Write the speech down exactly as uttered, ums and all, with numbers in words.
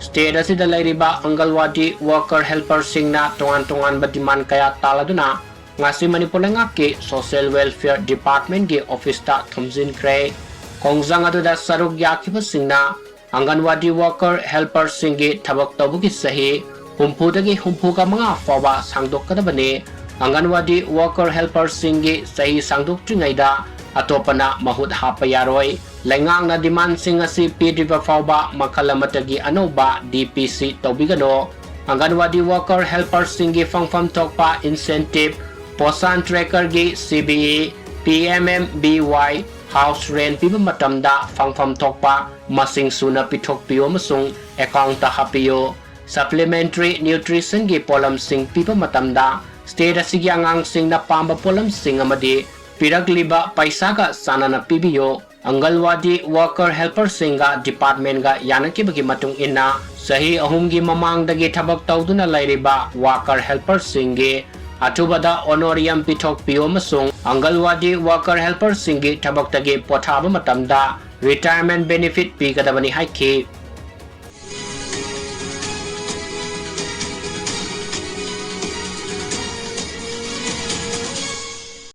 State ꯑꯁꯤꯗ ꯂꯩꯔꯤꯕ ꯑꯪꯒꯜꯋꯥꯗꯤ worker helperꯁꯤꯡꯅ ꯇꯣꯉꯥꯟ ꯇꯣꯉꯥꯟꯕ demand ꯀꯌꯥ ꯇꯥꯜꯂꯗꯨꯅ ꯉꯁꯤ ꯃꯅꯤꯄꯨꯔ ꯂꯩꯉꯥꯛꯀꯤ Social Welfare Departmentꯀꯤ officeꯇ ꯊꯨꯝꯖꯤꯟꯈ꯭ꯔꯦ꯫ ꯈꯣꯡꯖꯪ ꯑꯗꯨꯗ ꯁꯔꯨꯛ ꯌꯥꯈꯤꯕꯁꯤꯡꯅ ꯑꯪꯒꯟꯋꯥꯗꯤ worker helperꯁꯤꯡꯒꯤ ꯊꯕꯛ ꯇꯧꯕꯒꯤ ꯆꯍꯤ ꯍꯨꯝꯐꯨꯗꯒꯤ ꯍꯨꯝꯐꯨꯒ ꯃꯉꯥ ꯐꯥꯎꯕ ꯁꯥꯡꯗꯣꯛꯀꯗꯕꯅꯤ꯫ ꯑꯪꯒꯟꯋꯥꯗꯤ worker helperꯁꯤꯡꯒꯤ ꯆꯍꯤ ꯁꯥꯡꯗꯣꯛꯇ꯭ꯔꯤꯉꯩꯗ ꯑꯇꯣꯞꯄꯅ ꯃꯍꯨꯠ ꯍꯥꯞꯄ ꯌꯥꯔꯣꯏ꯫ ꯂꯩꯉꯥꯛꯅ demandꯁꯤꯡ ꯑꯁꯤ ꯄꯤꯗ꯭ꯔꯤꯕ ꯐꯥꯎꯕ ꯃꯈꯜ ꯑꯃꯠꯇꯒꯤ ꯑꯅꯧꯕ DPC ꯇꯧꯕꯤꯒꯅꯨ꯫ ꯑꯪꯒꯟꯋꯥꯗꯤ worker helperꯁꯤꯡꯒꯤ ꯐꯪꯐꯝ ꯊꯣꯛꯄ incentive, Poshan trackerꯒꯤ CBE, PMMBY, house rent ꯄꯤꯕ ꯃꯇꯝꯗ ꯐꯪꯐꯝ ꯊꯣꯛꯄ ꯃꯁꯤꯡ ꯁꯨꯅ ꯄꯤꯊꯣꯛꯄꯤꯌꯨ ꯑꯃꯁꯨꯡ accountꯇ ꯍꯥꯞꯄꯤꯌꯨ꯫ Supplementary nutritionꯒꯤ ꯄꯣꯠꯂꯝꯁꯤꯡ ꯄꯤꯕ ꯃꯇꯝꯗ state ꯑꯁꯤꯒꯤ ꯑꯉꯥꯡꯁꯤꯡꯅ ꯄꯥꯝꯕ ꯄꯣꯠꯂꯝꯁꯤꯡ ꯑꯃꯗꯤ ꯄꯤꯔꯛꯂꯤꯕ ꯄꯩꯁꯥꯒ ꯆꯥꯟꯅꯅ ꯄꯤꯕꯤꯌꯨ꯫ ꯑꯪꯒꯜꯋꯥꯗꯤ worker helperꯁꯤꯡꯒ departmentꯒ ꯌꯥꯅꯈꯤꯕꯒꯤ ꯃꯇꯨꯡ ꯏꯟꯅ ꯆꯍꯤ ꯑꯍꯨꯝꯒꯤ ꯃꯃꯥꯡꯗꯒꯤ ꯊꯕꯛ ꯇꯧꯗꯨꯅ ꯂꯩꯔꯤꯕ worker helperꯁꯤꯡꯒꯤ ꯑꯊꯨꯕꯗ honorarium ꯄꯤꯊꯣꯛꯄꯤꯌꯨ ꯑꯃꯁꯨꯡ ꯑꯪꯒꯜꯋꯥꯗꯤ worker helperꯁꯤꯡꯒꯤ ꯊꯕꯛꯇꯒꯤ ꯄꯣꯊꯥꯕ ꯃꯇꯝꯗ retirement benefit ꯄꯤꯒꯗꯕꯅꯤ ꯍꯥꯏꯈꯤ꯫